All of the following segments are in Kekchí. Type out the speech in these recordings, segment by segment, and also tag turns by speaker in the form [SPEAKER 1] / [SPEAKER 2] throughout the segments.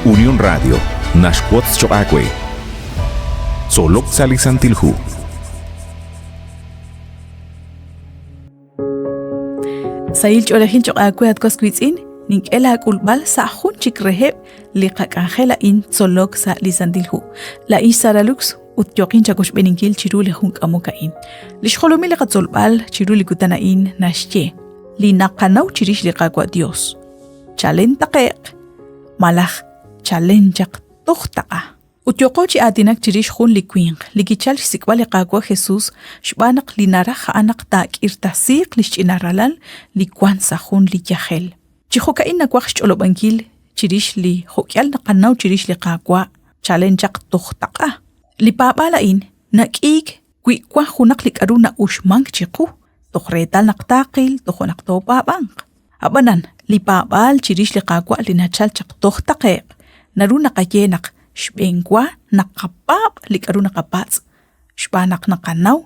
[SPEAKER 1] Unión Radio naxwotz choq' aawe. Tzolok sa' li Santil Hu.
[SPEAKER 2] Sahil ch'oolejil choq' aawe at was wiitz'in, nink'e laak'ulb'al sa' jun chik reheb' li qak'anjel a'in tzolok sa' li Santil Hu. Laa'in xSara Lux ut yooqin chawochb'eeninkil chiru li jun k'amok a'in. Li xjolomil li qatzolb'al chiru li kutan a'in naxye li naqanaw chirix li Qaawa' Dios. Chalen taqe'q malaj chalen chaq toj taq'a. Ut yooqo chi aatinak chirix jun li winq li kichalk xsik'b'al li Qaawa' Jesus xb'aan naq li naraj a'an naq taak'irtasiiq li xch'ina ralal li wank sa' jun li yajel. Chi jo'ka'in nawaj xch'olob'ankil chirix li jo'k'ihal naqanaw chirix li Qaawa' chalen chaq toj taq'a. Li paab'aal a'in nak'iik wi wank junaq li k'aru na'uxmank chiqu, toj reetal naq taaqil tojo' naq toopaab'anq. Ab'anan, li paab'aal chirix li Qaawa' li nachalk chaq toj taqe'q, naru naqaye naq xb'eenwa naqapaab' li k'aru naqapatz' xb'aan naq naqanaw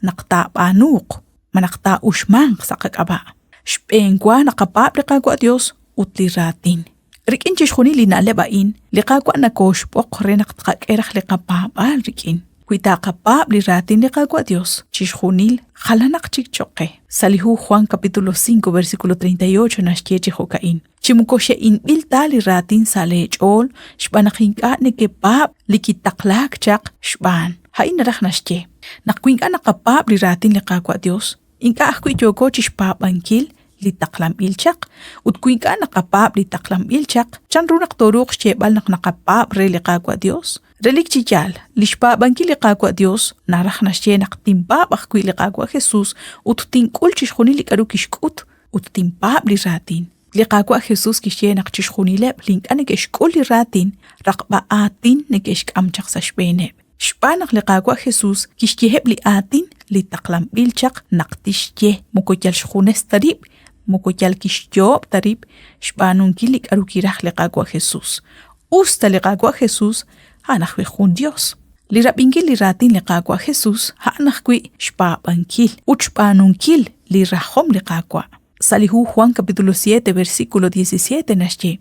[SPEAKER 2] naq taab'aanuuq malaj taa'uxmanq sa' qak'ab'a'. Xb'eenwa naqapaab' li Qaawa' Yos ut li raatin. Rik'in chixjunil li na'leb' a'in, li Qaawa' nokooxb'oq re naq tqak'e raj li qapaab'aal rik'in. Wi taqapaab' li raatin li Qaawa' Dios, chixjunil jalanaq chik choq' qe. Sa' li hu Juan capítulo 5 versículo 38 naxye chi jo'ka'in, Chi moko xe'inb'il ta li raatin sa' lee ch'ool xb'aan naq ink'a' nekepaab' li kitaqlaak chaq xb'aan. A'in naraj naxye, naq wi ink'a' naqapaab' li raatin li Qaawa' Dios, ink'a' ajwi' yooko chixpaab'ankil li taqlanb'il chaq. Ut wi ink'a' naqapaab' li taqlanb'il chaq, chan ru naq tooruuq xyeeb'al naq naqapaab' re li Qaawa' Dios? Relik chi yaal, li xpaab'ankil li Qaawa' Dios naraj naxye naq tinpaab' ajwi' li Qaawa' Jesus ut tink'ul chixjunil li k'aru kixk'ut ut tinpaab' li raatin. Li Qaawa' Jesus kixye naq chixjunileb' li ink'a' neke'xk'ul li raatin, raqb'a aatin neke'xk'am chaq sa' xb'eeneb'. Xb'aan naq li Qaawa' Jesus kixyeheb' li aatin li taqlanb'il chaq naq tixye, moko yal xjunes ta rib', moko yal kixyoob' ta rib' xb'aanunkil li k'aru kiraj li Qaawa' Jesus. Us ta li Qaawa' Jesus a'an ajwi' jun Dios. Li rab'inkil li raatin li Qaawa' Jesus a'an ajwi' xpaab'ankil ut xb'aanunkil li rajom li Qaawa'. Sa' li hu Juan capítulo 7 versículo 17 naxye,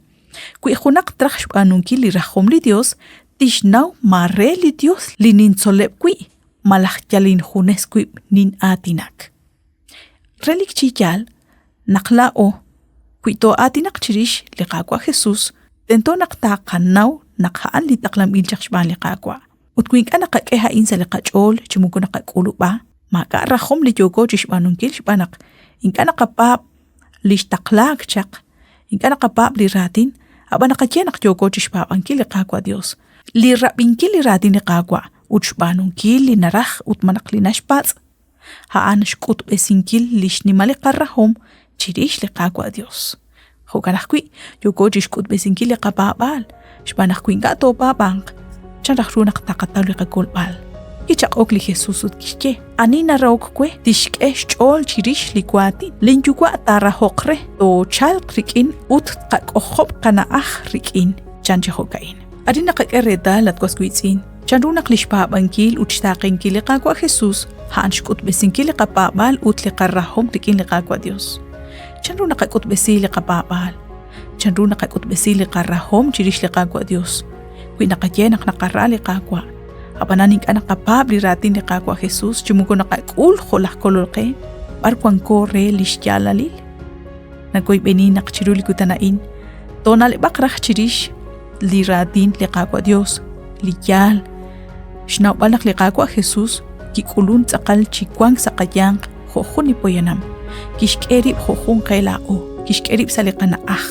[SPEAKER 2] Wi junaq traj xb'aanunkil li rajom li Dios, tixnaw ma re li Dios li nintzoleb' wi' malaj yal injunes wib' nin'aatinak. Relik chi yaal naq laa'o, wi too'aatinaq chirix li Qaawa' Jesus, tento naq taqanaw naq a'an li taqlanb'il chaq xb'aan li Qaawa'. Ut wi ink'a' naqak'e a'in sa' li qach'ool chi moko naqak'ulub'a, maak'a' rajom li yooko chixb'aanunkil xb'aan naq ink'a' naqapaab' li xtaqlaak chaq, ink'a' naqapaab' li raatin, ab'an naqaye naq yooko chixpaab'ankil li Qaawa' Dios. Li rab'inkil li raatin li Qaawa' ut xb'aanunkil li naraj ut malaj li naxpatz', a'an xk'utb'esinkil li xnimal li qarahom chirix li Qaawa' Dios. Jo'kan ajwi', yooko chixk'utb'esinkil li qapaab'aal, xb'aan naq wi ink'a' toopaab'anq, chan raj ru naq taqataw li qakolb'al? Kichaq'ok li Jesus ut kixye, Ani narahok we, tixk'e xch'ool chirix li waatin. Lin Yuwa' taarahoq re, toochalq rik'in ut tqak'ojob' qana'aj rik'in, chan chi jo'ka'in. Arin naqak'e reetal, at was wiitz'in, Chanru naq li xpaab'ankil ut xtaaqenkil li Qaawa' Jesus a'an xk'utb'esinkil li qapaab'aal ut li qarahom rik'in li Qaawa' Dios? Chanru naqak'utb'esi li qapaab'aal? Chanru naqak'utb'esi li qarahom chirix li Qaawa' Dios? Wi naqaye naq naqara li Qaawa', ab'anan ink'a' naqapaab' li raatin li Qaawa' Jesus chi moko naqak'ul jo' laj Kolol qe, b'ar wanko re li xyaalalil? Nawoyb'eni naq chiru li kutan a'in toona'leb'aq raj chirix li raatin li Qaawa' Dios, li yaal, xnawb'al naq li Qaawa' Jesus kik'ulun tz'aqal chi wank sa' qayanq jo' jun li poyanam, kixk'e rib' jo' jun qe laa'o, kixk'e rib' sa' li qana'aj,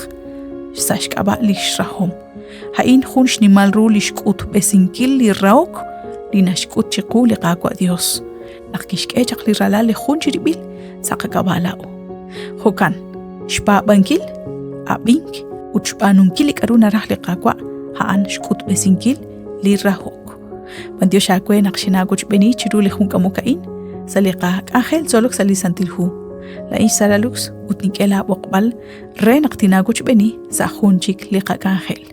[SPEAKER 2] sa' xk'ab'a' li xrahom. A'in jun xnimal ru li xk'utb'esinkil li rahok li naxk'ut chiqu li Qaawa' Dios, naq kixk'e chaq li ralal li jun chirib'il sa' qak'ab'a' laa'o. Jo'kan, xpaab'ankil, ab'ink ut xb'aanunkil li k'aru naraj li Qaawa' a'an xk'utb'esinkil li rahok. B'antiox aawe naq xinaawochb'eeni chiru li jun k'amok a'in sa' li qak'anjel tzolok sa' li Santil Hu. Laa'in xSara Lux ut nink'e laab'oqb'al re naq tinaawochb'eeni sa' jun chik li qak'anjel.